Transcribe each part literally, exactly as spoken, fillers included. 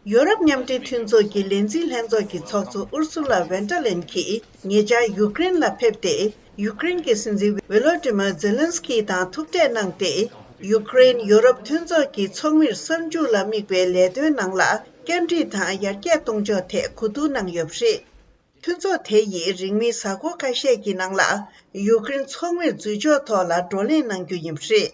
ཡོ་རོབ་མཉམ་འབྲེལ་མཐུན་ཚོགས་ཀྱི་ལས་འཛིན་ལྷན་ཚོགས་ཀྱི་ཚོགས་གཙོ་ཨུར་སུ་ལ་ཝན་ཏྲ་ལེན་གྱིས་ཉེ་ཆར་ཡུཀ་རེན་ལ་ཕེབས་ཏེ། ཡུཀ་རེན་གྱི་སྲིད་འཛིན་ཝེ་ལོ་ཏི་མར་ཛེ་ལན་སི་ཀི་དང་ཐུག་འཕྲད་གནང་སྟེ། ཡུཀ་རེན་ཡོ་རོབ་མཐུན་ཚོགས་ཀྱི་ཚོགས་མིར་གསར་འཇུག་ལ་དམིགས་པའི་ལས་དོན་ནང་ལ་བཅར་འདྲི་དང་ཡར་རྒྱས་གཏོང་ཕྱོགས་ཐད་གོ་བསྡུར་གནང་ཡོད་པ་རེད། མཐུན་ཚོགས་དེ་ཡིས་རིང་མིན་གཟའ་འཁོར་ཁ་ཤས་ཀྱི་ནང་ལ་ཡུཀ་རེན་ཚོགས་མིར་འཛུལ་ཕྱོགས་ཐོག་ལ་བགྲོ་གླེང་གནང་རྒྱུ་ཡིན་པ་རེད།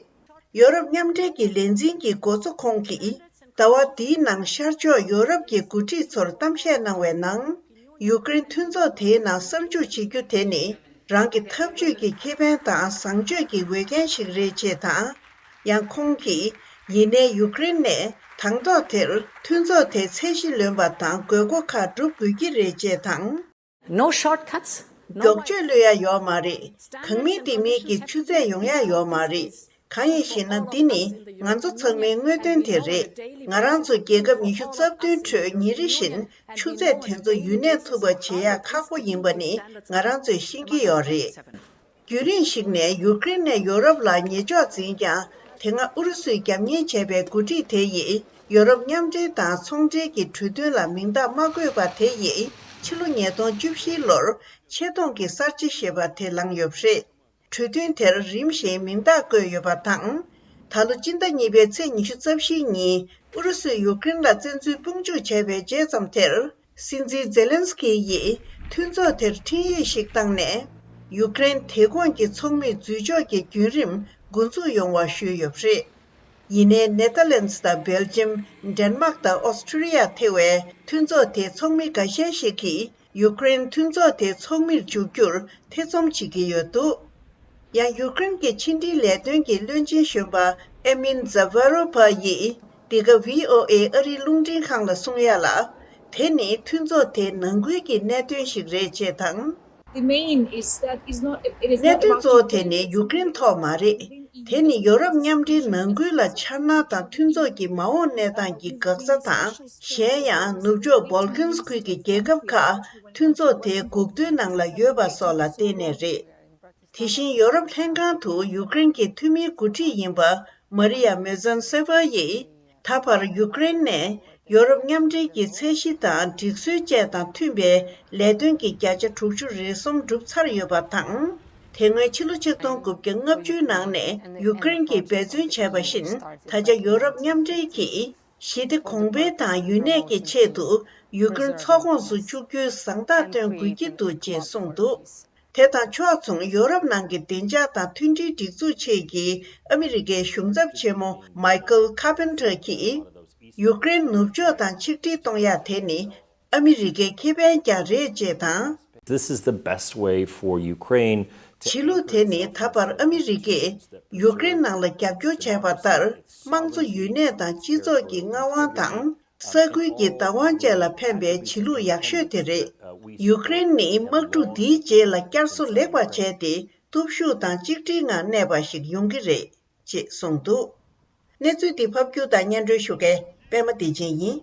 ཡོ་རོབ་མཉམ་འབྲེལ་གྱི་ལས་འཛིན་གྱི་འགོ་གཙོ་ཁོང་གིས། ཟླ་བ་འདིའི་ནང་ཤར་ཕྱོགས་ཡོ་རོབ་ཀྱི་འགོ་ཁྲིད་ཚོར་གཏམ་བཤད་གནང་བའི་ནང་། ཡུཀ་རེན་མཐུན་ཚོགས་དེའི་ནང་གསར་འཇུག་བྱེད་རྒྱུ་དེ་ནི། རང་གི་འཐབ་ཇུས་ཀྱི་ཁེ་ཕན་དང་བཟང་སྤྱོད་ཀྱི་འོས་འགན་ཞིག་རེད་ཅེས་དང་། ཡང་ཁོང་གིས། ཡིན་ནའི་ཡུཀ་རེན་ནས་དང་ཐོག་དེར་མཐུན་ཚོགས་དེ་ཚད་གཞི་ལོན་པ་དང་དགོས་མཁོ་ཁག་སྒྲུབ་དགོས་ཀྱི་རེད་ཅེས་དང་། No shortcuts, no མགྱོགས་བརྗོད་གློད་ཡ་ཡོད་མ་རེད། གང་མིན་དེ་མིན་གྱི་ཆུ་ཚད་ཡོང་ཡ་ཡོད་མ་རེད། གང་ཡིན་ཞེ་ན། འདི་ནི་ང་ཚོ་ཚང་མའི་དངོས་དོན་དེ་རེད། ང་རང་ཚོ་རྒྱལ་ཁབ་ཉི་ཤུ་རྩ་བདུན་ཁྲོད་ཉིན་རེ་བཞིན་ཆུ་ཚད་དེ་ཚོ་ཡུན་གནས་ཐུབ་པ་བྱེད་ཡ་ཁག་པོ་ཡིན་པ་ནི་ང་རང་ཚོས་ཤེས་ཀྱི་ཡོད་རེད། རྒྱུན་རིང་ཞིག་ནས་ཡུཀ་རེན་ནས་ཡོ་རོབ་ལ་ཉེ་ཕྱོགས་འཛིན་ཀྱང་། དེ་སྔ་ཨུ་རུ་སུས་རྒྱབ་གཉེར་བྱས་པའི་འགོ་ཁྲིད་དེ་ཡིས་ཡོ་རོབ་མཉམ་འབྲེལ་དང་ཚོང་འབྲེལ་གྱི་གྲོས་མཐུན་ལ་མིང་རྟགས་མ་བཀོད་པ་དེ་ཡིས་ཕྱི་ལོ་ཉིས་སྟོང་བཅུ་བཞི་ལོར་ཆེ་མཐོང་གི་གསར་བརྗེ་ཞེས་པ་དེ་ལངས་ཡོད་པ་རེད། གྲོས་མཐུན་དེར་རིམ་བཞིན་མིང་རྟགས་བཀོད་ཡོད་པ་དང་། ད་ལོ་སྤྱི་ཟླ་གཉིས་པའི་ཚེས་ཉི་ཤུ་རྩ་བཞིའི་ཉིན་ཨུ་རུ་སུས་ཡུཀ་རེན་ལ་བཙན་འཛུལ་དཔུང་འཇུག་བྱས་པའི་རྗེས་ཙམ་དེར། སྲིད་འཛིན་ཛེ་ལན་སི་ཀི་ཡིས་མཐུན་ཚོགས་དེར་འཕྲིན་ཡིག་ཞིག་བཏང་ནས། ཡུཀ་རེན་དེ་གོང་གི་ཚོགས་མིའི་འཛུལ་ཕྱོགས་ཀྱི་བརྒྱུད་རིམ་འགོ་འཛུགས་ཡོང་བ་ཞུས་ཡོད་པ་རེད། ཡིན་ནའི་ནེ་ཐར་ལན་སི་དང་སྦེལ་ཇམ། ཌེན་མཱག་དང་ཨོ་སི་ཁྲུ་ལི་ཡ་ཐེ་བའི་མཐུན་ཚོགས་དེའི་ཚོགས་མི་འགའ་ཤས་ཤིག་གིས་ཡུཀ་རེན་མཐུན་ཚོགས་དེའི་ཚོགས་མིར་འཇུག་རྒྱུར་ཐེ་ཚོམ་བྱེད་ཀྱི་ཡོད་འདུག་ཡང་ཡུཀ་རེན་གྱི་ཕྱི་འབྲེལ་ལས་དོན་གྱི་བློན་ཆེན་གཞོན་པ་ཨེ་མིན་ཛ་ཝ་རོ་ཕ་ཡིས། འདི་ག་ཝི་ཨོ་ཨེ་ཨ་རིའི་རླུང་འཕྲིན་ཁང་ལ་གསུངས་ཡ་ལ། དེ་ནི་མཐུན་ཚོགས་དེའི་ནང་ཁུལ་གྱི་གནད་དོན་ཞིག་རེད་ཅེས་དང་། The main is that is not, it is གནད་not དོན about གཙོ་བོ་དེ་ནི་ཡུཀ་རེན་ཐོག་མ་རེད། དེ་ནི་ཡོ་རོབ་མཉམ་འབྲེལ་ནང་ཁུལ་ལ་འཆར་སྣང་དང་མཐུན་ཚོགས་ཀྱི་མ་འོངས་གནས་སྟངས་ཀྱི་འགག་རྩ་དང་། གཞན་ཡང་ནུབ་ཕྱོགས་སྦོལ་ཀན་ཁུལ་གྱི་རྒྱལ་ཁབ་ཁག་མཐུན་ཚོགས་དེའི་འགོག་ཐོའི་ནང་ལ་ཡོད་པ་སོགས་ལ་བརྟེན་ནས་རེད། དེ་བཞིན་ཡོ་རོབ་ལྷན་ཁང་དུ་ཡུཀ་རེན་གྱི་འཐུས་མིའི་འགོ་ཁྲིད་ཡིན་པ་མ་རི་ཡ་མེ་ཛན་སེ་ཝ་ཡིས། ད་བར་ཡུཀ་རེན་ནས་ཡོ་རོབ་མཉམ་འབྲེལ་གྱི་ཚད་གཞི་དང་སྒྲིག་སྲོལ་བཅས་དང་མཐུན་པའི་ལས་དོན་གྱི་བརྒྱ་ཆ་དྲུག་ཅུ་རེ་གསུམ་གྲུབ་ཚར་ཡོད་པ་དང་། དེ་སྔོན་ཕྱི་ལོ་ཆིག་སྟོང་དགུ་བརྒྱ་ལྔ་བཅུའི་ནང་ནས་ཡུཀ་རེན་གྱིས་འབད་བརྩོན་བྱས་པ་བཞིན། ད་ཆ་ཡོ་རོབ་མཉམ་འབྲེལ་གྱིས་ཞི་བདེ་གོང་འཕེལ་དང་ཡུན་གནས་ཀྱི་ཆེད་དུ་ཡུཀ་རེན་ཚོགས་ཁོངས་སུ་བཅུག་རྒྱུའི་བཟང་རྟགས་སྟོན་དགོས་ཀྱི་འདུག་ཅེས་གསུངས་འདུག་དེ་དང་ཕྱོགས་མཚུངས་ཡོ་རོབ་ནང་གི་བདེ་འཇགས་དང་མཐུན་སྒྲིལ་སྒྲིག་འཛུགས་ཆེད་ཀྱི་ཨ་མི་རི་ཀའི་གཞུང་ཚབ་ཆེན་མོ་མའི་ཀལ་ཁ་པེན་ཏྲ་གིས། ཡུཀ་རེན་ནུབ་ཕྱོགས་དང་ཆིག་སྒྲིལ་གཏོང་ཡག་དེ་ནི་ཨ་མི་རི་ཀའི་ཁེ་ཕན་ཀྱང་རེད་ཅེས་དང་། This is the best way for Ukraine to བྱེད་ལུགས་དེ་ནི་ད་བར་ཨ་མི་རི་ཀས་ཡུཀ་རེན་ནང་ལ་རྒྱབ་སྐྱོར་བྱས་པ་ལྟར། དམངས་གཙོ་ཡུན་གནས་དང་སྤྱི་ཚོགས་ཀྱི་མངའ་དབང་དང་། ས་ཁུལ་གྱི་བདག་དབང་བཅས་ལ་ཕན་པའི་བྱེད་ལུགས་ཡག་ཤོས་དེ་རེད། ཡུཀ་རེན་ནི་དམག་འཁྲུག་འདིའི་རྗེས་ལ་བསྐྱར་གསོ་ལེགས་པར་བྱས་ཏེ། སྟོབས་ཤུགས་དང་གཅིག་སྒྲིལ་ངང་གནས་པ་ཞིག་ཡོང་གི་རེད། ཅེས་གསུངས་འདུག་གནས་ཚུལ་འདི་ཕབ་སྒྱུར་དང་སྙན་སྒྲོན་ཞུ་མཁན་པད་མ་བདེ་ཆེན་ཡིན།